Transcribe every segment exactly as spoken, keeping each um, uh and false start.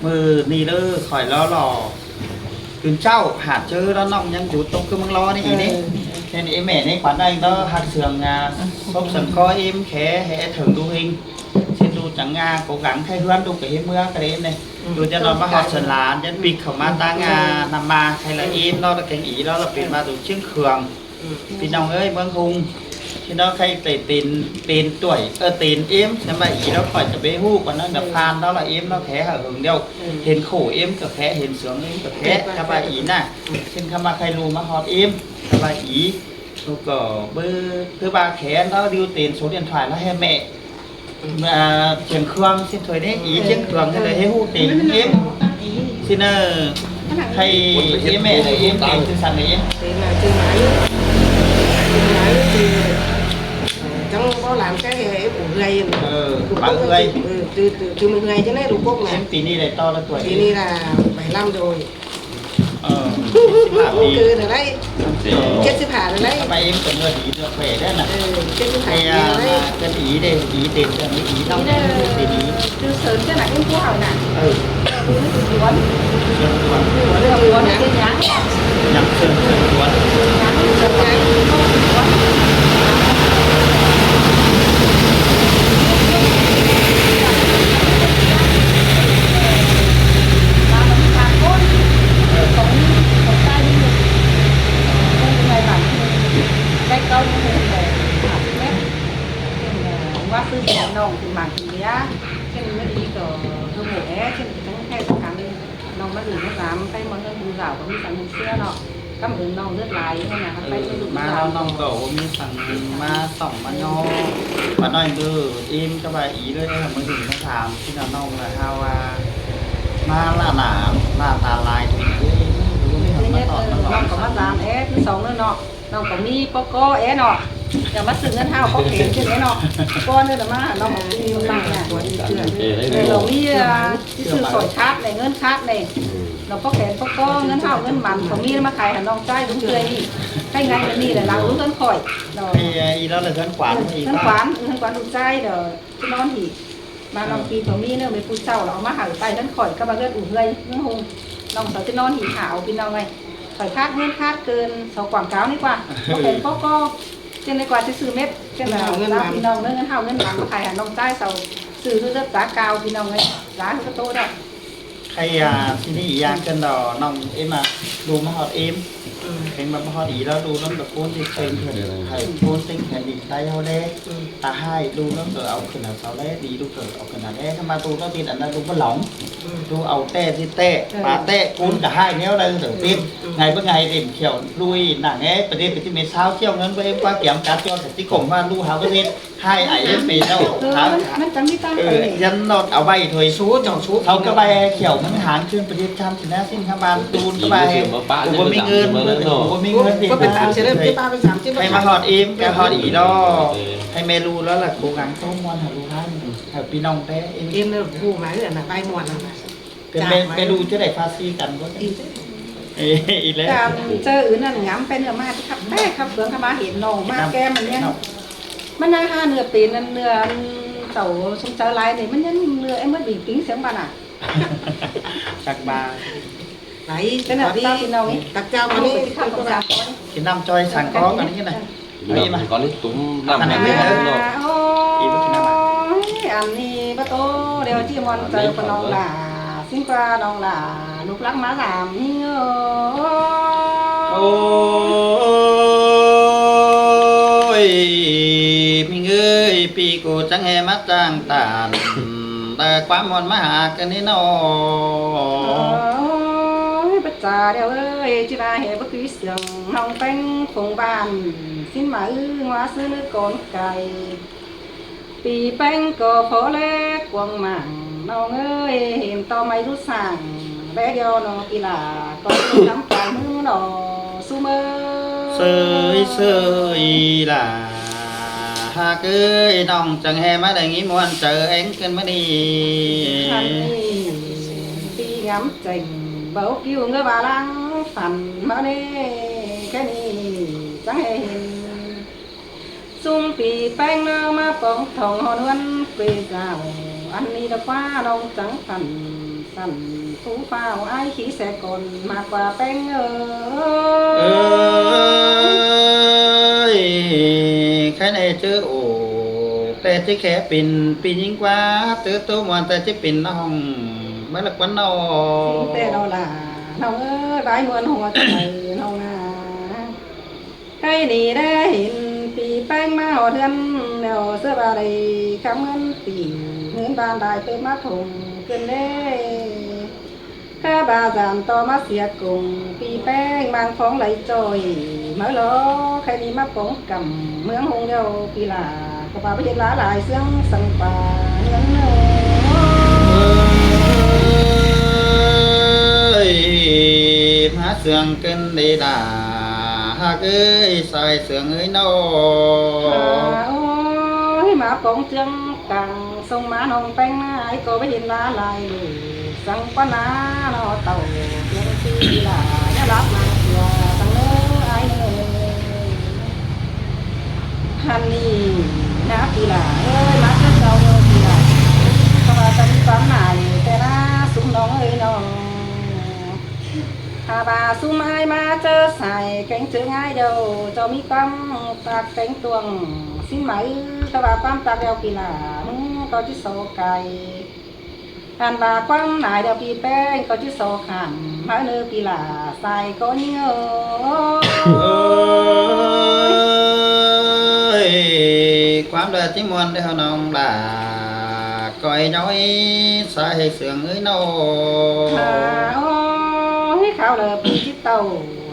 ꞌMự ꞌnị ꞌlớ khỏi ꞌló lo. Tứn ꞌchạu hảư ꞌchớ ꞌló ꞌnọng ꞌnhắng dú tốc ꞌcứ ꞌmướng ꞌló ꞌnị ꞌnị. Nên ꞌếm ꞌmẹ ꞌnị quán anh ꞌló ꞌhặc sương, à, sốp sương ꞌcọ ꞌếm khé hé thưởng đu hên. ꞌSịn đu chắng, à, cố gắng khay ꞌhướn đu kẻ ꞌhế ꞌmứa ꞌcọ đảy ꞌnị. Đu ꞌchớ ꞌnọ ꞌmá ꞌhọt sân lán, ꞌchớ ꞌpịk khảu ꞌmá ꞌtáng, à, ꞌnặm ꞌmá khay ꞌlạ ꞌếm ꞌló ꞌlạ kéng ꞌí ꞌló ꞌlạ pên ꞌmá đu ꞌchiếng khương. ꞌPi ꞌnọng ơi, ꞌmướng ꞌhung. ꞌChớ ꞌnọ khay tên, tên, tên tuổi, ơ, tên ꞌếm, ꞌsướng ꞌva ꞌí ꞌló khỏi ꞌchớ báu ꞌhụ, ꞌquá ꞌnặn ꞌnớ ꞌphắn ꞌló ꞌlạ ꞌếm ꞌló khé hảư hưng điêu. Hên khổ ꞌếm ꞌcọ khé, hên sướng ꞌếm ꞌcọ khé, khắp ꞌva ꞌí ꞌnạ. ꞌSịn khắp ꞌva khay ꞌlum ꞌmá ꞌhọt ꞌếm, khắp ꞌva ꞌí. ꞌLụk ꞌcọ báu, thứ ba khé ꞌnọ điêu tên số điện thoại ꞌló hé ꞌmẹ. À, ꞌchiếng khương ꞌsịn thôi ꞌnị, ꞌí ꞌchiếng khương ꞌnị ꞌlạ ꞌhế ꞌhụ tên ꞌếm. ꞌSịn ơ, khay ꞌếm ꞌmẹ ꞌnị ꞌếm tên ꞌchư săng ꞌnị ꞌếm. Tên là ꞌchư Mái. ꞌChư Mái ꞌchư, ờ, chắng báu lán cái ꞌếm ủ ꞌhưi. Ờ, ꞌlụk bá cốc ꞌhưi. Ờ, ꞌchư, ꞌchư, ꞌchư ꞌmự ꞌhưi ꞌchư ꞌnị ꞌlụk cốc ꞌnị. ꞌChớ ꞌpị ꞌnị đảy ꞌto ꞌlạ tuổi? ꞌPị ꞌnị là bảy lăm rồi. Ờ, chết xếp hả đi. Chết xếp hả rồi đấy. Chết xếp hả rồi đấy. Ba ꞌếm ꞌcọ ꞌmưa đi ꞌnớ khỏe đé ꞌnạ. Ừ, chết xếp hả đi rồi đấy. Ơ, ꞌcọ ꞌí đé, ꞌí tên ꞌcọ ꞌí ꞌnọng. ꞌÍ đé. Tên ꞌí. Từ sớm chắc là ꞌếm ꞌcọ hảư ꞌnạ. Ừ. Sớm tuần. Sớm tuần. Sớm tuần. Nhắm sớm, sớm tuần. Nhắm sớm tuần. ꞌChớ ꞌnọng ꞌcọ mảng ꞌcọ ꞌmía, ꞌchớ ꞌmưa đi ꞌcọ ꞌhụ mổ é, ꞌchớ ꞌcọ chắng khay ꞌcọ căn ꞌnọng ꞌmá ꞌdụ ꞌmá dám, khay ꞌmưa ꞌhướn ꞌhung dảo ꞌcọ ꞌmí săng ꞌhung sia ꞌnọ. Cảm ơn ꞌnọng rất là ꞌnị ꞌnạ, khay ꞌmưa ꞌdụ ꞌmá dám. Ơ, ꞌnọng ꞌcọ ꞌmí săng ꞌmá sỏng ꞌmá ꞌnhó. Bả ꞌnọi ꞌmưa ꞌếm cắp ꞌva ꞌí ꞌlới ꞌmưa ꞌdụ ꞌmá dám, ꞌchí ꞌnọng ꞌnọng ꞌlạ hao ꞌva ꞌmá ꞌlạ nả, ꞌlạ ta lai thôi. Thứ nhất, ơ, ꞌnọng ꞌcọ ꞌmá dám é, thứ song ꞌnớ ꞌnọ. ꞌNọng ꞌcọ ꞌmí ꞌpó ꞌcó é ꞌnọ. Chắng ꞌmá sưn ꞌngớn ꞌhao ꞌpó khen ꞌchớ é ꞌnọ. ꞌPó ꞌnớ ꞌnạ ꞌmá, ꞌnọng ꞌcọ ꞌmí ꞌmá ꞌnạ. Ơ, ꞌlạ ꞌmí, à, ꞌchí sưn khỏi khát ꞌnị, ꞌngớn khát ꞌnị. ꞌLạ ꞌpó khen ꞌpó ꞌcó, ꞌngớn ꞌhao ꞌngớn mẳn, ꞌcọ ꞌmí ꞌmá khay hảư ꞌnọng ꞌchái ꞌlụk ꞌchưa ꞌnị. Khay ꞌngai ꞌmá ꞌnị ꞌlạ ꞌláng ꞌlụk ꞌngớn khỏi. ꞋNọ. Ê, ê, ꞌí ꞌló ꞌlạ ꞌngớn quán, ơ, ꞌngớn quán, ꞌngớn quán ꞌlụk ꞌchái ꞌnọ. ꞌChớ ꞌnọn hỉ. ꞌMá ꞌnọng pi ꞌcọ ꞌmí ꞌnớ, ꞌmí ꞌpú ꞌchạu ꞌlạ ꞌmá hảư ꞌtẹ ꞌngớn khỏi, ꞌcọ ꞌva ꞌngớn ủ ꞌhưi, ꞌngớn ꞌhung. ꞌNọng sau ꞌchớ ꞌnọn hỉ hảo ꞌpi ꞌnọng ꞌnị. Khỏi khát ꞌngớn khát ꞌcợn, sau quảng cáo ꞌnị ꞌquá. Báu khen ꞌpó ꞌcó. ꞌChớ ꞌnị ꞌquá ꞌchí sưn mết. ꞌChớ ꞌnị ꞌlạ ꞌpi ꞌnọng ꞌnớ ꞌngớn ꞌhao ꞌngớn mẳn ꞌmá khay hảư ꞌnọng ꞌchái sau. Sưn ꞌhứ dớp tá cao ꞌpi ꞌnọng ꞌnị. Tá ꞌhứ ꞌcọ ꞌtố đaư. Khay, à, ꞌchí ꞌnị ꞌí ꞌnhắng ꞌcợn đỏ ꞌnọng ꞌếm ꞌmá, ꞌlum ꞌmá ꞌhọt ꞌếm. Khéng ꞌmá ꞌhọt ꞌí ꞌló ꞌlum ꞌlắm ꞌcọ ꞌcốn ti khen khen, hảư ꞌcốn ꞌtếng khen đi tai ꞌháu đé. Ta ꞌhại ꞌlum ꞌlắm ꞌcọ au khửn hảư sau đé, đi ꞌlum ꞌcọ au khửn hảư đé. Khăm ꞌva ꞌlum ꞌlắm ꞌló lỏng. ꞌLum au ꞌtẹ ti ꞌtẹ, pá ꞌtẹ, ꞌcốn ꞌcọ ꞌhại ꞌnéo đaư ꞌtẹ. Ngày báu ngày đêm khiẻo lui nẳng é, ꞌpá đêm ꞌcọ ꞌchí mết ꞌsáo ꞌchiếng ꞌngớn báu ꞌếm ꞌquá kiẻng cát ꞌchọ ꞌcọ ꞌchí khổng ꞌva ꞌlum hảư ꞌcọ ꞌdệt. ꞌHại ải ꞌếm mết ꞌnọ. Ơ, hả? ꞌMắn, ꞌmắn chắng ꞌmí ꞌtáng. Ơ, ꞌnị. ꞌGiăn ꞌnọt au ꞌvạy thôi. Số chong số. Sau ꞌcọ ꞌvạy khiẻo ꞌmắn háng ꞌchương ꞌpá đêm chăm ꞌchí ꞌnạ ꞌsịn khăm ꞌva ꞌlum ꞌcọ ꞌvạy. Ủa, ꞌcọ ꞌmí ꞌngớn, ꞌcọ ꞌcọ ꞌmí ꞌngớn. ꞌCọ pên tam ꞌsịn ꞌlới, ꞌcọ pên tam ꞌsịn. Hảư ꞌmá ꞌhọt ꞌếm, ꞌcọ ꞌhọt ꞌí ꞌló. Hảư ꞌmẹ ꞌlum ꞌló ꞌlạ ꞌcọ gắng ꞌtố ꞌmuôn hảư ꞌlum ꞌhại. Hảư ꞌpi ꞌnọng té. ꞌIm ꞌnớ ꞌhụ ꞌmá ꞌnạ ꞌvạy ꞌmuôn ꞌnạ. Pên ꞌmẹ, ꞌmẹ ꞌlum ꞌchớ đảy pha ꞌsị căn ꞌcọ. Ê, ê, ê, lé. Chăm ꞌchớ ứn ꞌnặn ngắm pên ꞌnưa ꞌmá ꞌchí khắp ꞌtẹ khắp ꞌphướng khắp ꞌmá hên ꞌnọng ꞌmá kem ꞌmắn ꞌnhắng. ꞌMắn ꞌnhắng hả ꞌnưa pên ꞌnặn ꞌnưa ꞌtảu sông chaư lai ꞌnị ꞌmắn ꞌnhắng ꞌnưa ꞌếm mết bình tĩnh ꞌsướng ꞌva ꞌnạ. Chắc ꞌva. Lai, pên ꞌnạ ꞌtạu ꞌpi ꞌnọng ꞌnị. Tắc chao ꞌmắn ꞌnị. Ôi, khắp ꞌcọ sạp ꞌnị. Cái năm choi sáng có cái này này. Ôi, ăn đi bác ꞌnị bác tô, đeo ꞌchí ꞌmuôn chaư ꞌcọ ꞌnọng ꞌlạ. ꞌSịn ꞌquá ꞌnọng ꞌlạ, ꞌlụk lắc ꞌmá dám ꞌnị. Ôi, ꞌmí ơi, ꞌpi ꞌcọ chắng hê ꞌmá ꞌchang ꞌtan, ta ꞌquám ꞌmuôn ꞌmá hảư ꞌcọ ꞌnị ꞌnọ. Ôi, báu chả đeo ơi, ꞌchí ꞌva hê báu cứ sương ꞌnọng ꞌpéng phông ꞌván, ꞌsịn ꞌmá ư ꞌngoá ꞌsứ ꞌnứ ꞌcốn cai. ꞌPi ꞌpéng ꞌcọ phó ꞌlế cuông mảng ꞌnọng ơi, hên ꞌto ꞌmạy rút sảng, ꞌlế điêu ꞌnọng ꞌpi ꞌlạ, ꞌcọ ꞌcọ ngắm pay ꞌmứ ꞌnọ ꞌsúm ơi. ꞌSới ꞌsới ꞌlạ, ꞌhặc ơi, ꞌnọng chắng hê ꞌmá đảy ꞌnghín ꞌmuôn chaư ꞌéng ꞌcợn ꞌmá ꞌnị. ꞌPi ngắm chẻng, báu ꞌkiu ꞌngớn ꞌva ꞌláng phăn ꞌmá ꞌnị, ꞌkhạy ꞌnị chắng hê hên. ꞌSúm ꞌpi ꞌpéng ꞌnớ ꞌmá póng thong hôn ꞌhuôn quê dảo, ăn ꞌnị đa ꞌquá ꞌnọng chắng phăn Căn sú phao ải khí xe côn ꞌmặc ꞌva ꞌpéng ới. Khay ꞌnị ꞌchớ ổ ꞌtẹ ꞌchí khék pên ꞌpi ꞌnhính ꞌquá, ꞌtứ ꞌtố ꞌmuôn ꞌtẹ ꞌchí pên ꞌnọng ꞌmá ꞌlạ ꞌquá ꞌnọ. Sính ꞌtẹ ꞌnọng ꞌlạ, ꞌnọng ới, bái ꞌmuôn ꞌhua ꞌchư ꞌnọng a. Khay ꞌnị đé hên ꞌpi ꞌpéng ꞌmá ꞌhọt ꞌhướn, ꞌlẹo ꞌsớ ꞌva đảy khắm ꞌngớn tỉ, ꞌngớn ban đai ꞌtứ ꞌmá thủng ꞌcứn đé. Cá ba dản ꞌto ꞌmá sia củng, ꞌpi ꞌpéng ꞌmắn phóng đảy ꞌchoi máư lo. Khay ꞌnị ꞌmá póng căm ꞌmướng ꞌhung ꞌlẹo ꞌpi lả, ꞌcọ ꞌva ꞌmá ꞌdệt ꞌlá lai ꞌsướng săng ꞌva ꞌngớn ới. ꞌMá ꞌsướng ꞌcứn đé lả, ꞌhặc ới, sai ꞌsướng ới ꞌnọ. Ôi, ꞌmá póng ꞌchướng căng sông ꞌmá ꞌnọng ꞌpéng ꞌnớ, ải ꞌcọ ꞌmá ꞌdệt ꞌlá lai ꞌlụk săng ꞌquá ꞌná ꞌnọ ꞌtạu. ꞌCướng ꞌpi lả ꞌnhá lắp ꞌmá sia săng ꞌnớ ải ꞌnớ. Hăn ꞌnị ꞌná ꞌpi lả ới, ꞌmá ꞌchớ sau ꞌnớ ꞌpi lả, ꞌcọ ꞌva ꞌchăm ꞌquám nả ꞌlẹo ꞌtẹ ꞌná sung ꞌnọng ới ꞌnọ. Hả ꞌva sung ải ꞌmá ꞌchớ sai kéng ꞌchớ ải ꞌlẹo ꞌchọ ꞌmí ꞌquám ꞌtặc kéng ꞌtuông sính máư. ꞌCọ ꞌva ꞌquám ꞌtặc ꞌlẹo ꞌpi lả ꞌmứng ꞌcọ ꞌchí so cai. Hăn ꞌva ꞌquám nả ꞌlẹo ꞌpi ꞌpéng ꞌcọ ꞌchí so khảm máư ꞌnớ ꞌpi lả, sai ꞌcọ ꞌnhính ới. ꞌQuám đa ꞌchí ꞌmuôn đé ꞌnọng lả, ꞌcoi ꞌnhói sai ꞌsướng ới ꞌnọ. Hả ôi, kháo đaư ꞌpi ꞌchí ꞌtạu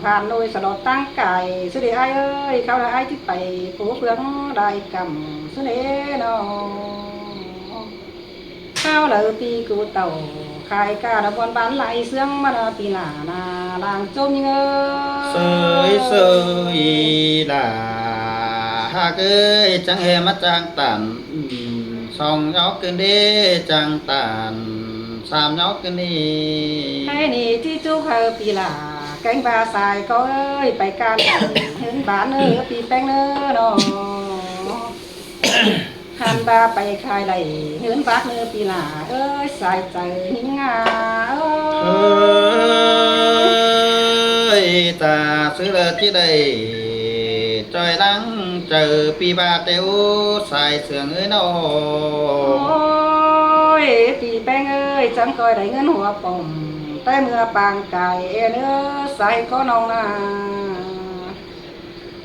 Hà Nội sả lọt ꞌtáng cai ꞌsứ đé ải ới, kháo đaư ải ꞌchí pay phủ phướng đai căm ꞌsứ đé ꞌnọ. Kháo đaư ꞌpi ꞌcứ ꞌtạu khai ca đa ꞌmuôn ban lai ꞌsướng ꞌmá ꞌpi lả ꞌnạ, lang ꞌchốm ꞌnhính ới. ꞌSới ꞌsới lả, ꞌhặc ới, chắng ꞌhê ꞌmá chang tản song ꞌnhó ꞌcứn đé, chang tản sam ꞌnhó ꞌcứn đé. Khay ꞌnị ꞌchí ꞌchú hảư ꞌpi lả kéng ꞌva sai ꞌcọ ới, pay can ꞌhướn bát ꞌnớ ꞌpi ꞌpéng ꞌnớ ꞌnọ. Hăn ꞌva pay khai đảy ꞌhướn bát ꞌnớ ꞌpi lả ới, sai chaư ꞌnhính ꞌnạ ới. Ta ꞌsứ đaư ꞌchí đảy ꞌchoi lăng chaư ꞌpi ꞌva ꞌtẹ ú, sai ꞌsướng ới ꞌnọ. Ôi, ꞌpi ꞌpéng ới, chắng ꞌcoi đảy ꞌngớn hua pom té ꞌmưa pang cai ên ới, sai ꞌcọ ꞌnọng ꞌnạ.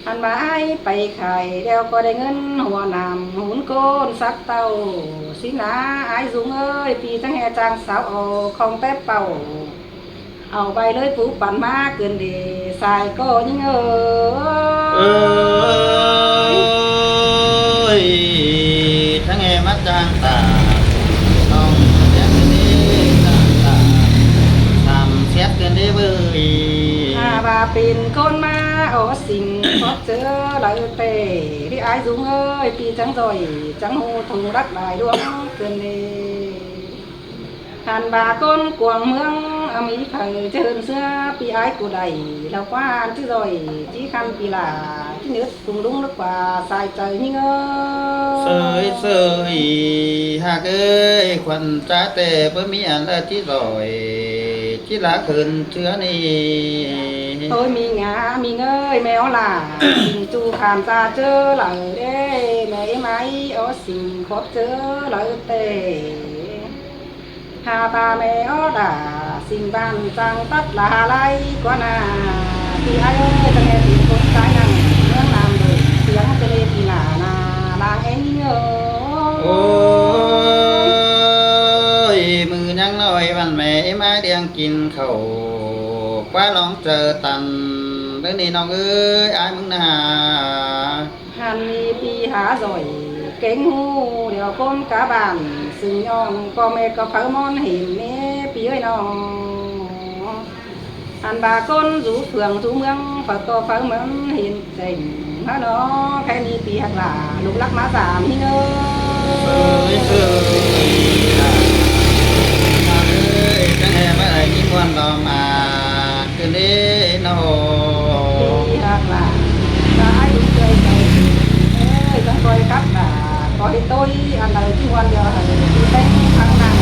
Hăn ꞌva ải pay khai ꞌlẹo ꞌcoi đảy ꞌngớn hua nam hún ꞌcốn sắc ꞌtạu sính ꞌnạ. Ải Dúng ới, ꞌpi chắng ꞌhê chang sáo au khong tép pảu au bay ꞌlới phủ păn ꞌmá ꞌcứn đé, sai ꞌcọ ꞌnhính ới. Chắng ꞌhê ꞌmá chang tản song ꞌsướng ꞌcứn đé, chang tản sam ꞌsướng ꞌcứn đé ꞌvới. Hả ꞌva pên ꞌcốn ꞌmá ók sính khót ꞌchớ đaư ꞌtẹ, ꞌpi ải Dúng ới, ꞌpi chắng ꞌdọi chắng ꞌhụ thung đắc lai ꞌluống ꞌcứn đé. Hăn ꞌva ꞌcốn cuông ꞌmướng ꞌmí phaư ꞌchớ ꞌhướn ꞌsứa, ꞌpi ải ꞌcọ đảy lỏ ꞌquá ꞌchí ꞌdọi ꞌchí khăn ꞌpi lả ꞌchí ꞌnớt phung ꞌlung lỏ ꞌquá, sai chaư ꞌnhính ới. ꞌSới ꞌsới, ꞌhặc ới, khuôn chá ꞌtẹ báu ꞌmí ăn ꞌlạ ꞌchí ꞌdọi ꞌchí lák khửn ꞌchưa ꞌnị. Thôi ꞌmí ꞌnga ꞌmí ꞌngới, ꞌme ók lả sính ꞌchu khăn ta ꞌchớ đaư đé, ꞌme ꞌếm ải ók sính khót ꞌchớ đaư ꞌtẹ. Hả ꞌva ꞌme ók lả sính ban chang tắt lả lai ꞌquá ꞌnạ. ꞌPi ải ới, chắng ꞌhê pên ꞌcốn chai nẳng ꞌmướng Nam Định, ꞌsướng ꞌcứn đé ꞌpi lả ꞌnạ, lang ên ꞌnhính ới. Ôi, ꞌmự ꞌnhắng ꞌnọi ꞌvặn ꞌme ꞌếm ải đang kin khảu ꞌquá lóng chaư tăn ꞌlới ꞌnị ꞌnọng ới, ải ꞌmứng ꞌnạ. Hăn ꞌnị ꞌpi hả ꞌdọi kéng ꞌhụ ꞌlẹo ꞌcốn cá bản, sính ꞌnọng ꞌcọ ꞌme ꞌcọ pháư ꞌmón hên ꞌnị ꞌpi ới ꞌnọng. Hăn ꞌva ꞌcốn dú phường dú ꞌmướng pháư ꞌcọ pháư ꞌmón hên chẻng ꞌmá ꞌnọ. Khay ꞌnị ꞌpi ꞌhặc lả lục lắc ꞌmá dản ꞌnhính ới. Chắng ꞌhê ꞌmá đảy ꞌnhính ꞌmuôn lo ꞌmá ꞌcứn đé ꞌnọ. ꞌPi ꞌhặc lả, ta ải Dúng ới, chắng ꞌcoi khắp lả, ꞌcoi ꞌtoi ăn đaư ꞌchí ꞌmuôn ꞌlẹo hảư ꞌpi ꞌpéng khăng nẳng,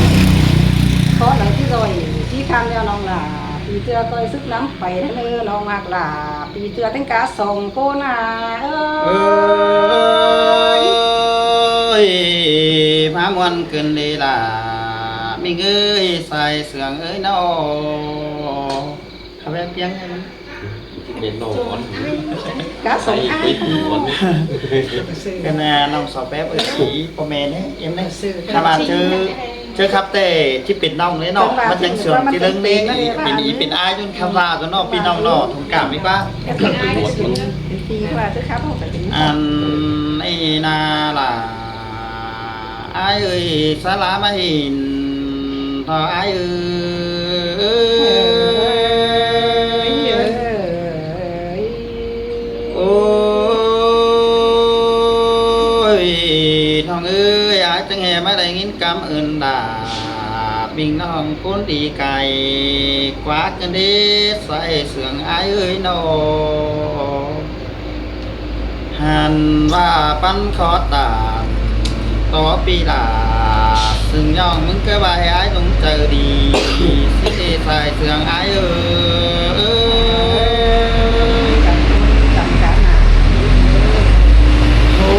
ꞌcoi đaư ꞌchí Rồi, ꞌchí ꞌkhăn ꞌlẹo ꞌnọng lả, ꞌpi ꞌchưa ꞌcoi sứp ꞌnắm pay ꞌnớ ꞌnọng ꞌhặc lả, ꞌpi ꞌchưa ꞌtếng cá song ꞌcốn à. Ơi, ꞌmá ꞌmuôn ꞌcứn đi lả, ꞌmính ơi, sai sương ơi ꞌnọ. Khắp ép piếng ꞌnớ. Cá song ai. ꞌCắn ꞌnọng song pép ơi, ꞌpi ꞌpo ꞌme ꞌnớ, êm ꞌnớ. Khắp ꞌva ꞌchớ, ꞌchớ khắp ꞌtẹ ꞌchí pên ꞌnọng ꞌnớ ꞌnọ, ꞌmá chắng sương ꞌchí ꞌlớng ꞌnị, pên ꞌí pên ái ꞌdọn khắp ꞌva ꞌcọ ꞌnọ, ꞌpi ꞌnọng ꞌnọ, thông cảm ꞌmí ꞌva. Ăn ꞌnị ꞌna lả. Ái ơi, sá ꞌlạ ꞌmá hên, ꞌtọ ái ơi. Ôi, ꞌnọng ơi, ái chắng ꞌhê ꞌmá đảy ꞌnghín căm ơn lả, ꞌmính ꞌnọng ꞌcốn đi cai, ꞌquá ꞌcứn đi sai sương ái ơi ꞌnọ. Hẳn ꞌva ꞌpắn khó tản tó ꞌpi lả, sương ꞌnọng ꞌmứng ꞌcọ ꞌva ái ꞌlống chaư đi, ꞌsứ đi sai sương ái ơi. Ôi,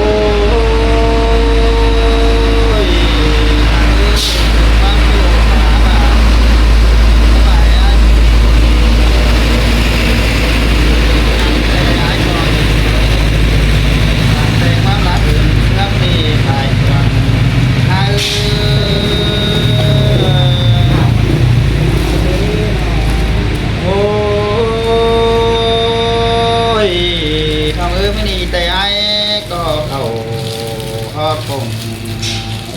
Ôi, ꞌnọng ơi, ꞌmá ꞌnị ꞌtẹ ái ꞌcọ khảu ꞌhọt phông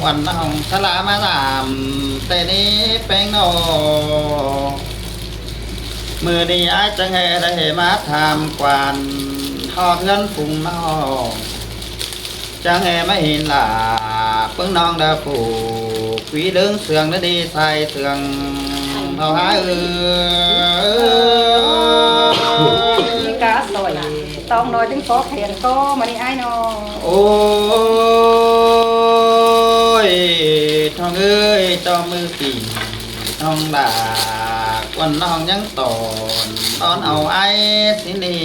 ꞌquan ꞌnọng sá ꞌlạ ꞌmá ꞌlám ꞌtẹ ꞌnị ꞌpéng ꞌnọ. ꞌMự ꞌnị ái chắng ꞌhê đảy ꞌhê ꞌmá tham quan ꞌhọt ꞌhướn phung ꞌnọng. Chắng ꞌhê ꞌmá hên lả ꞌpứng ꞌnọng đa phủ quí ꞌlớng sương ꞌnớ đi sai sương ꞌnọ ái ơi. Cá sỏi tong ꞌnọi ꞌtếng phó khen ꞌcọ ꞌmá ꞌnị ái ꞌnọ. Ôi, ꞌnọng ơi, ꞌto ꞌmự ꞌpi ꞌnọng lả, ꞌquan ꞌnọng ꞌnhắng tỏn, tỏn au ái ꞌsứ ꞌnị.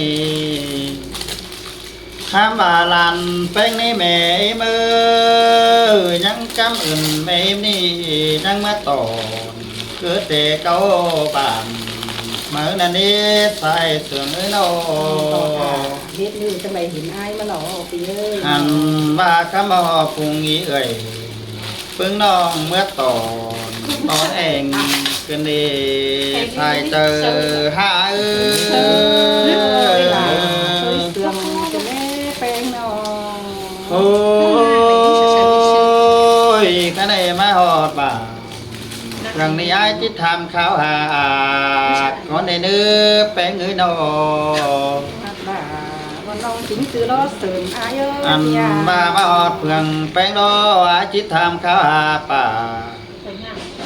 Khắm ꞌva ꞌlan ꞌpéng ꞌnị ꞌme ꞌếm ơi, ꞌnhắng căm ơn ꞌme ꞌếm ꞌnị, ꞌnhắng ꞌmá tỏn, ꞌcứ tê cáu bản, máư ꞌnặn ꞌnị sai sương ơi ꞌnọ. Hết ꞌnị chắng đảy hên ái ꞌmá ꞌnọ, ꞌpi ơi. Hẳn ꞌva khắm ꞌva phung ꞌnị ơi. ꞌPứng ꞌnọng ꞌmứa tỏn, tỏn eng, ꞌcứn đi sai chaư hả ơi. Ôi, ꞌcắn ꞌnị ꞌmá ꞌhọt bản. Răng ꞌnị ái ꞌchí tham kháo hả, ꞌcốn đi ꞌnớ ꞌpéng ơi ꞌnọ. Ăn ꞌva ꞌmá ꞌhọt phường ꞌpéng ꞌnọ, ái ꞌchí tham kháo hả pả.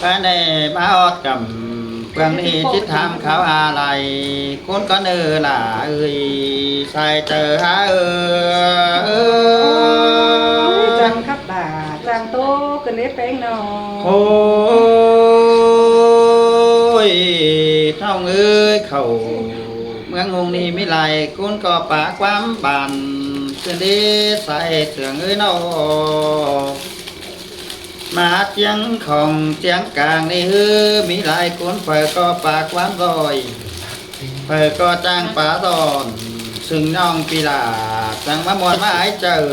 ꞌCắn ꞌnị ꞌmá ꞌhọt căm, phường ꞌnị ꞌchí tham kháo hả lai, ꞌcốn ꞌcốn ơ lả ơi, sai chaư hả ơi. Chăng khắp đả, chăng ꞌtố ꞌcứn đi ꞌpéng ꞌnọ. Ôi, ꞌnọng ơi, khảu ꞌmướng ꞌhung ꞌnị ꞌmí lai ꞌcốn ꞌcọ pá ꞌquám bản, ꞌcứn đi sai sương ơi ꞌnọ. ꞌMá ꞌchiếng khong ꞌchiếng cang ꞌnị ꞌhứ, ꞌmí lai ꞌcốn phaư ꞌcọ pá ꞌquám ꞌdội. Phaư ꞌcọ chang pá tỏn, sưng ꞌnọng ꞌpi lả, chang ꞌmá muôn ꞌmá ái chaư,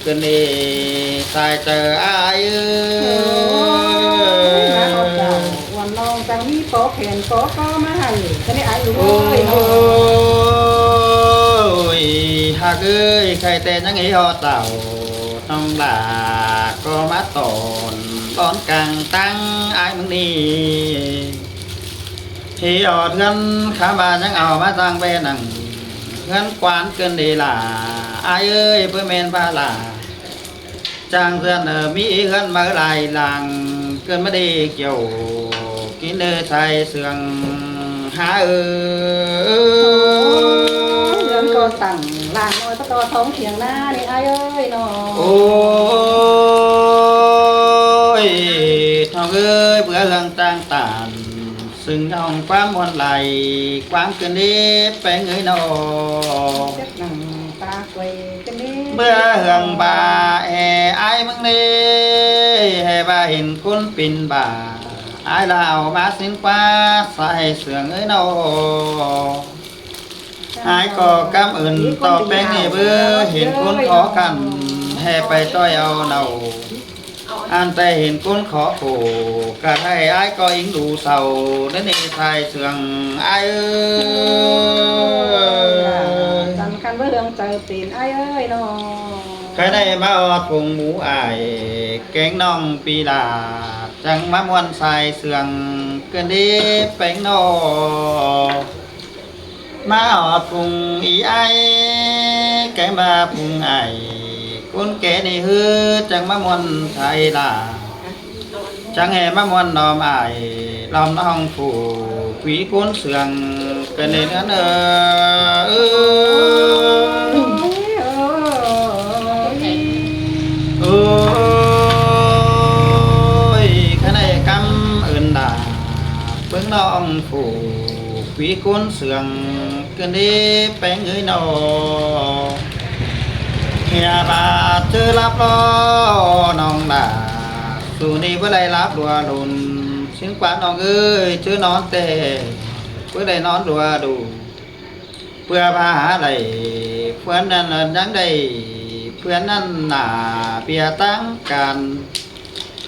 ꞌcứn đi sai chaư ái ơi. Ôi, ꞌmá ꞌhọt đả, ꞌquan ꞌnọng chang ꞌmí pó khen pó ꞌcó ꞌmá hảư, ꞌcứn đi ái ơi ꞌnọ. Ôi, ꞌhặc ơi, khay ꞌtẹ ꞌnhắng hí ꞌhọt đảo, ꞌnọng lả ꞌcọ ꞌmá tỏn, tỏn cang ꞌtáng ái ꞌmướng ꞌnị. Hí ꞌhọt ꞌhướn khám ꞌva ꞌnhắng au ꞌmá ꞌtáng ꞌvẹ nẳng ꞌhướn ꞌquán ꞌcứn đi lả. Ái ơi, báu ꞌmen ꞌva lả chang ꞌdượn, ơ, ꞌmí ꞌhướn máư lai lăng ꞌcứn ꞌmá đi kiẻo kín ơ sai sương hả ơi. Ôi, ꞌhướn ꞌcọ tẳng lăng ꞌnọi ꞌtó ꞌtó thóng thiêng ꞌná ꞌnị ái ơi ꞌnọ. Ôi, ꞌnọng ơi, báu ꞌhướn chang tản ꞌSướng ꞌnọng ꞌquám ꞌmuôn lai, ꞌquám ꞌcứn đế ꞌpéng ới ꞌnọ. Chắc nẳng ta quay ꞌcứn đế. ꞌMưa hương bả ê ải ꞌmứng đế, ê bả hên ꞌcốn pên bả, ải ꞌlạ au ꞌmá ꞌsướng ꞌquá sai sương ới ꞌnọ. Ải ꞌcọ cám ơn ꞌto ꞌpéng ꞌnị báu hên ꞌcốn khó khăn, ê pay ꞌtoi au ꞌnọ. Ăn ꞌtẹ hên ꞌcốn khó khổ, ꞌcọ ꞌhại ải ꞌcọ ính đu sau, ꞌnớ ꞌnị sai sương ải ới. Chăn khăn báu hương chaư pên ải ới ꞌnọ. Khái ꞌnị ꞌmá ꞌhọt phung mú ải, kéng ꞌnọng pi ꞌlạ, chắng ꞌmá ꞌmuôn sai sương, ꞌcứn đế ꞌpéng ꞌnọ. ꞌMá ꞌhọt phung ꞌí ải, kéng ꞌmá phung ải, ꞌcốn ké ꞌnị ꞌhứ chắng ꞌmá ꞌmuôn sai ꞌlạ. Chắng ê ꞌmá ꞌmuôn ꞌnọm ải, ꞌlóm ꞌnọng phủ, quí ꞌcốn sương, ꞌcứn đế ꞌnớ ꞌnớ. Ôi, khái ꞌnị cám ơn đả, ꞌpứng ꞌnọng phủ, quí ꞌcốn sương, ꞌcứn đế ꞌpéng ới ꞌnọ. ꞌHịa bả ꞌchớ lắp lo ꞌnọng đả, su ꞌnị báu đảy lắp đua đôn, ꞌsướng ꞌquá ꞌnọng ới, ꞌchớ ꞌnón ꞌtẹ, báu đảy ꞌnón đua đôn. ꞌPưa bả hả đảy, ꞌpưa ꞌnặn ꞌnhắng đảy, ꞌpưa ꞌnặn nả ꞌviạk táng căn.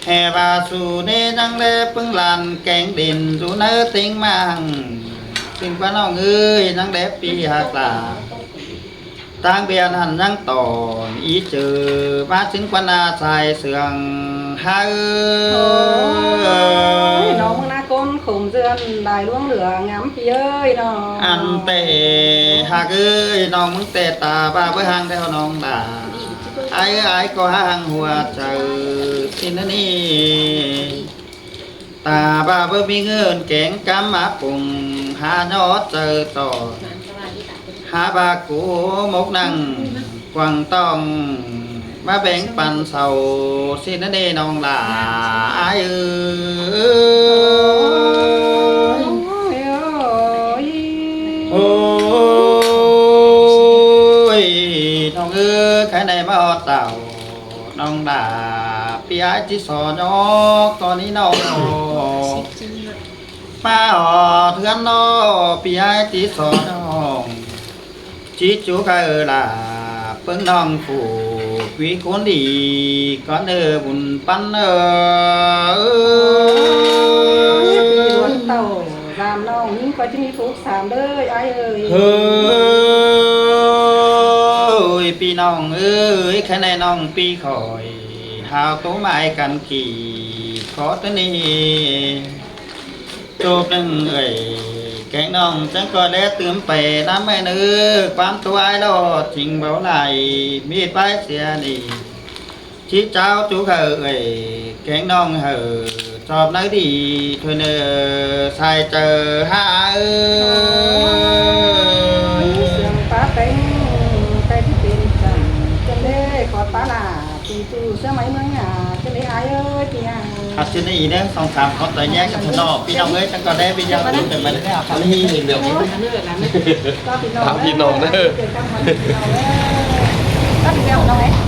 ꞌHê bả su ꞌnị ꞌnhắng đé ꞌpứng lan kéng đên dú ꞌnớ ꞌtếng ꞌmá hăng. ꞌSướng ꞌquá ꞌnọng ới, ꞌnhắng đé pi ꞌhặc lả. ꞌTáng ꞌviạk ꞌnặn ꞌnhắng tỏn ꞌí ꞌchớ, ꞌmá ꞌsướng ꞌquá ꞌnạ sai sương hả ới. Ôi, ꞌnọng ꞌmướng ꞌná ꞌcốn khôm dươn lai ꞌluống lửa ngắm pi ới ꞌnọ. Ăn ꞌtẹ ꞌhặc ới, ꞌnọng ꞌmướng ꞌtẹ ta bả báu hăng đé ꞌnọng đả. Ải ới, ải ꞌcọ hả hăng hua chaư ꞌsịn ꞌnớ ꞌnị. Ta bả báu ꞌmí ꞌngớn kéng cắm áp phung, hả ꞌnhó chaư tỏn. Hả bả ꞌcú mốc nẳng quảng tỏng, ꞌmá béng păn sau ꞌsịn ꞌnớ ꞌnị ꞌnọng đả ải ới. Ôi, ꞌnọng ới, khái ꞌnị ꞌmá ꞌhọt tảu ꞌnọng đả, pi ải ꞌchí so ꞌnhó ꞌcọ ꞌnị ꞌnọng. ꞌMá ꞌhọt ꞌhướn ꞌnọ, pi ải ꞌchí so ꞌnhó. ꞌChí ꞌchu kha ơ lả, ꞌpứng ꞌnọng phủ, quí ꞌcốn đi, ꞌcốn ơ bun păn ơ. Ôi, pi ꞌluột tảu, dam ꞌnọng ꞌnhính ꞌcọ ꞌchí ꞌmí phúc sam ꞌlới ải ới. Ôi, pi ꞌnọng ới, khái ꞌnị ꞌnọng pi khỏi, hảư ꞌtố mai căn kỉ, khó ꞌtớ ꞌnị. Chộp ꞌnưng ới, kéng ꞌnọng chắng ꞌcọ đé tứm pay ꞌnắm ꞌmá ꞌnớ, ꞌquám ꞌtố ải ꞌlọ ching báu lai, ꞌmí ꞌpái sia ꞌnị. ꞌChí chảu ꞌchu kha ới, kéng ꞌnọng hảư, chộp ꞌnớ đi, thôi ꞌnớ, sai chaư hả ới. Ôi, sương pá téng, ꞌtẹ ꞌchí pên chăn, chăn đé khó pá lả. Pi ꞌchu sia ꞌmí ꞌmướng ꞌnạ, ꞌchí đé ải ới, pi ꞌnạ. Ả, ꞌchí ꞌnị ꞌnớ, song sam ꞌcốn ꞌtoi ꞌnhá cắp ꞌsịn ꞌnọ, pi ꞌnọng ới, chắng ꞌcọ đé ꞌviạk dú tơm ꞌmá ꞌnớ ꞌnạ, ꞌkhắm ꞌnị ꞌnị ꞌnớ. Ôi, ꞌnạ ꞌnớ, ꞌnạ ꞌnớ. Táo pi ꞌnọng ꞌnớ. Táo pi ꞌnọng ꞌnớ. Táo pi ꞌnọng ꞌnớ.